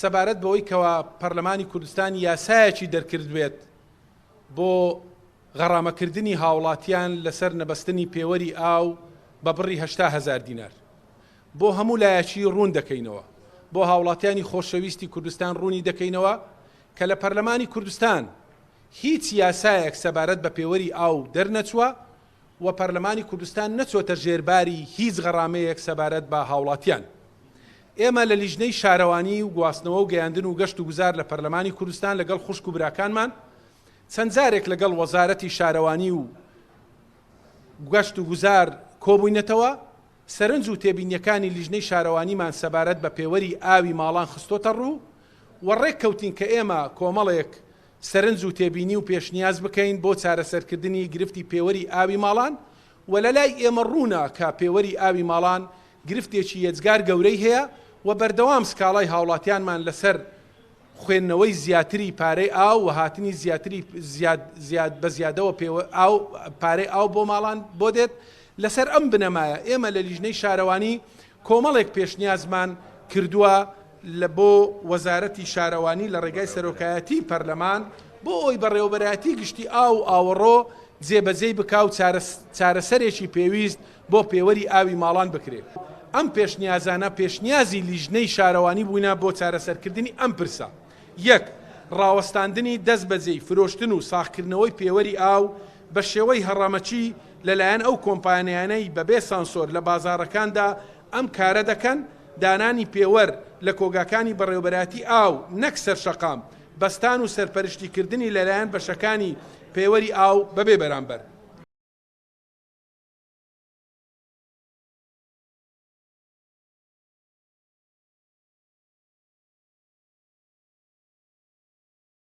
سەبارەت بەوەی کەوا پەرلەمانی کوردستان یاسایەکی دەرکردبێت بۆ غەڕامەکردنی هاوڵاتیان لەسەر نەبەستنی پێوەری ئاو بە بڕی 80 هەزار دینار بۆ هەموو لایەکی ڕوون دەکەینەوە بۆ هاوڵاتیانی خۆشەویستی کوردستان ڕوونی دەکەینەوە کە لە پەرلەمانی کوردستان هیچ یاسایەک سەبارەت بە پێوەری ئاو دەرنەچووە و پەرلەمانی کوردستان نەچۆتە ژێرباری هیچ غەڕامەیەک سەبارەت بە هاوڵاتیان. ئێمە لە لیژنەی شارەوانی و گواستنەوە و گەیاندن و گەشت و گوزار لە پەرلەمانی کوردستان لەگەڵ خوشک و براکانمان چەند جارێک لەگەڵ وەزارەتی شارەوانی و گەشت و گوزار کۆبووینەتەوە، سەرنج و تێبینییەکانی لیژنەی شارەوانیمان سەبارەت بە پێوەری ئاوی ماڵان خستۆتە ڕوو و ڕێککەوتین کە ئێمە کۆمەڵێک سەرنج و تێبینی و پێشنیاز بکەین بۆ چارەسەرکردنی گرفتی پێوەری ئاوی ماڵان و لەلای ئێمە ڕوونە کە پێوەری ئاوی ماڵان گرفتێکی یەجگار گەورەی هەیە و بەردەوام سکاڵای هاوڵاتیانمان لەسەر خوێندنەوەی زیاتری پارەی ئاو و هاتنی زیاتری زیاد زیاد بە زیادەوە پێوە ئاو پارەی ئاو بۆ ماڵان بۆ دێت لەسەر ئەم بنەمایە ئێمە لە لیژنەی شارەوانی کۆمەڵێک پێشنیازمان کردووە لە بۆ وەزارەتی شارەوانی لە ڕێگای سەرۆکایەتی پەرلەمان بۆ ئەوەی بەڕێوەبەرایەتی گشتی ئاو و ئاوەڕۆ جێبەجێی بکا و چارەسەرێکی پێویست بۆ پێوەری ئاوی ماڵان بکرێ. ئەم پێشنیازانە پێشنیازی لیژنەی شارەوانی بوونە بۆ چارەسەرکردنی ئەم پرسە. یەک. ڕاوەستاندنی دەستبەجێی فرۆشتن و ساغکردنەوەی پێوەری ئاو بە شێوەی هەڕەمەکی لەلایەن ئەو کۆمپانیانەی بەبێ سانسۆر لە بازاڕەکاندا ئەم کارە دەکەن، دانانی پێوەر لە کۆگاکانی بەڕێوەبەرایەتی ئاو نەک سەر شەقام، بەستان و سەرپەرشتیکردنی لەلایەن بەشەکانی پێوەری ئاو بەبێ بەرامبەر.